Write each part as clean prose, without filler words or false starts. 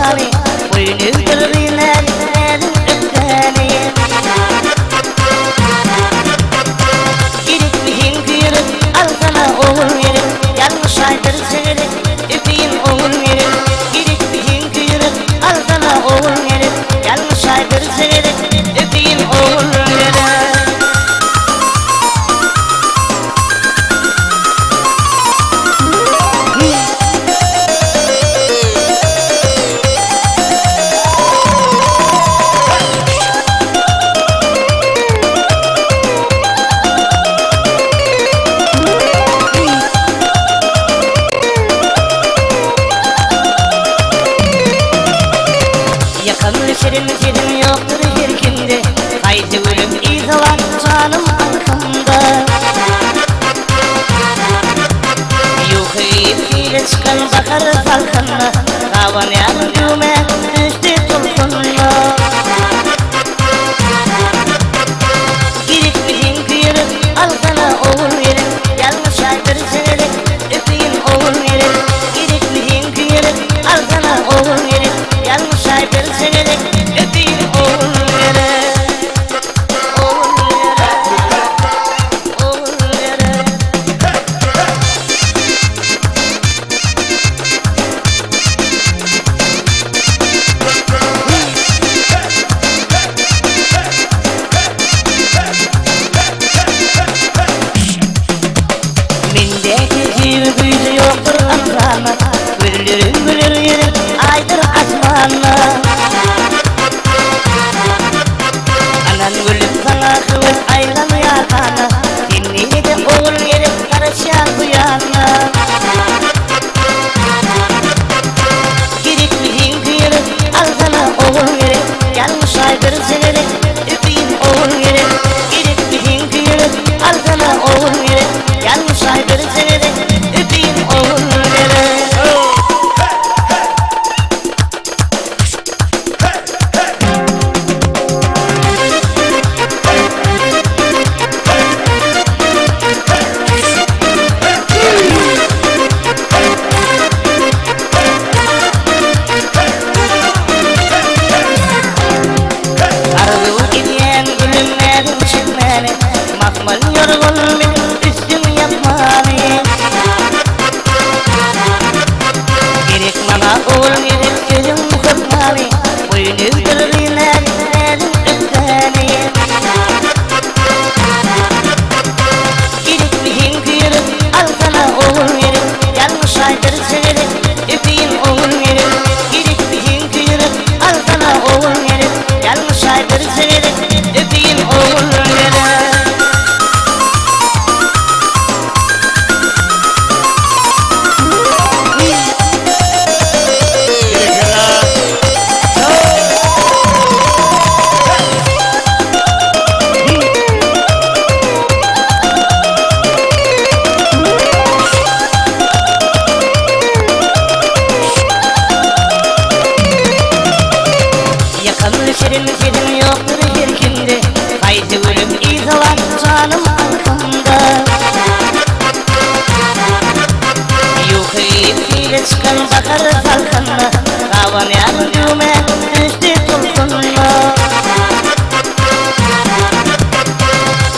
hökmany, Boýun egdirdi näzik-näzik ökdäni. Gerekmi seňki ýürek, alsana ogul gerek, Ýalňyş aýdyrça gerek, öpeýin ogul gerek. Gerekmi seňki ýürek, alsana ogul gerek, Ýalňyş aýdyrça gerek, öpeýin ogul gerek. Ýakymly şirin sesiň ýokdur her kimde, Gaýta gülüp yza bak janym arkamda. Ýuka geýip seýle çykan bahar salkynda, Gabanýar düwme üsti tolkunla. Gerekmi seňki ýürek, alsana ogul gerek, Ýalňyş aýdyrça gerek, öpeýin ogul gerek. Gerekmi seňki ýürek, alsana ogul gerek, Ýalňyş aýdyrça gerek, öpeýin ogul gerek. Ogul gerek, ogul gerek. Mendäki jübi güýji ýokdur ynsana, Gülleriň güler ýeri Aýdyr asmanda. Anan gülüm saňa höwes aýlanýar hana, Sen nirede ogul gerek garaşýan bu ýanda. Gerekmi seňki ýürek, alsana ogul gerek, Ýalňyş aýdyrça gerek, öpeýin ogul gerek. Gerekmi seňki ýürek, alsana ogul gerek, Ýalňyş aýdyrça gerek, öpeýin ogul gerek. Arzuw edýän gülüm näzim çekmäni, Mahmal ýorgan bilen üstüň ýapmany. Gerek maňa ogul gerek sözüň hökmany, Boýun egdirdi näzik näzik ökdäni. Gerekmi seňki ýürek, alsana ogul gerek, Ýalňyş aýdyrça gerek, öpeýin ogul gerek. Gerekmi seňki ýürek, alsana ogul gerek, Ýalňyş aýdyrça gerek, öpeýin ogul gerek. Ýakymly şirin sesiň ýokdur her kimde, Gaýta gülüp yza bak janym arkamda. Ýuka geýip seýle çykan bahar salkynda, Gabanýar düwme üsti tolkunla.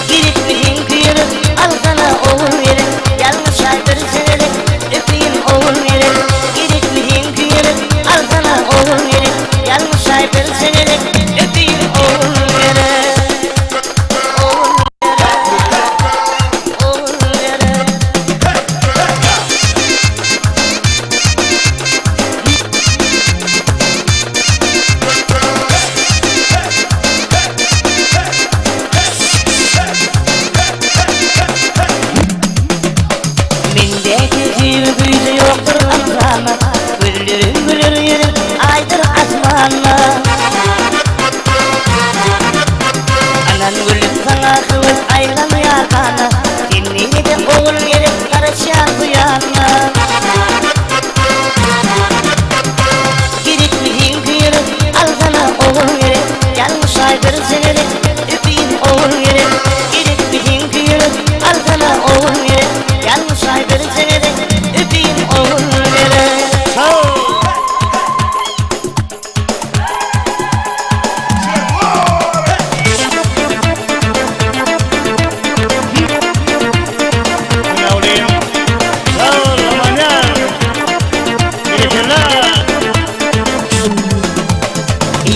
Gerekmi seňki ýürek, alsana ogul gerek, Ýalňyş aýdyrça gerek, öpeýin ogul gerek. Gerekmi seňki ýürek, alsana ogul gerek, Ýalňyş aýdyrça gerek, öpeýin ogul gerek. Ogul gerek, ogul gerek. Mendäki jübi güýji ýokdur ynsana, Gülleriň güler ýeri Aýdyr asmanda. Anan gülüm saňa höwes aýlanýar hana, Sen nirede ogul gerek garaşýan bu ýanda. Gerekmi seňki ýürek, alsana ogul gerek, Ýalňyş aýdyrça gerek, öpeýin ogul gerek. Gerekmi seňki ýürek, alsana ogul gerek, Ýalňyş aýdyrça gerek, öpeýin ogul gerek.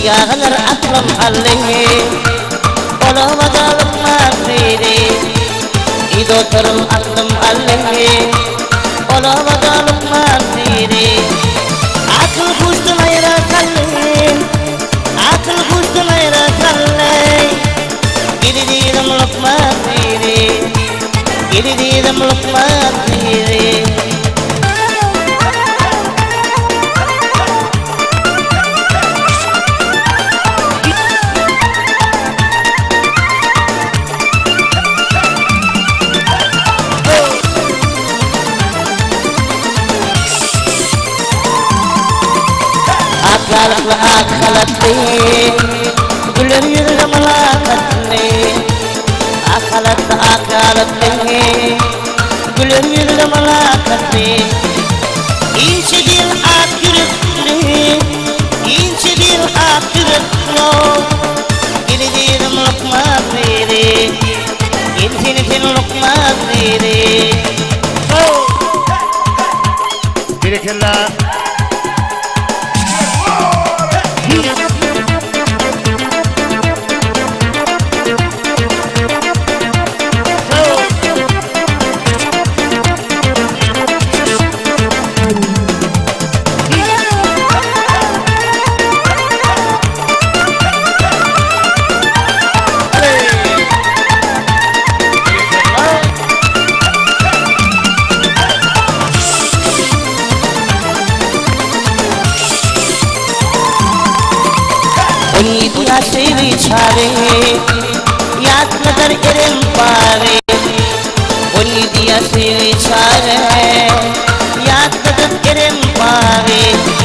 Ýagylar aklym aldy, Olamada lukman diýdi. Doktorum aklym aldy, Olamada lukman diýdi. Akyl huşdan aýra saldy, Akyl huşdan aýra saldy. Gidi diýdim lukman diýdi, Gidi diýdim lukman diýdi. Ak ýaglykly ak halatly, Güler ýüzli mylakatly. Ak halatly ak ýaglykly, Güler ýüzli mylakatly. Inçe dil ak ýürekli, Inçe dil ak ýürekli. Geli diýdim lukman diýdi, Gel seni sen lukman diýdi. Berekella. 17 ýaşly çary, Ýatladar erem bary. 17 ýaşly çary, Ýatladar erem bary.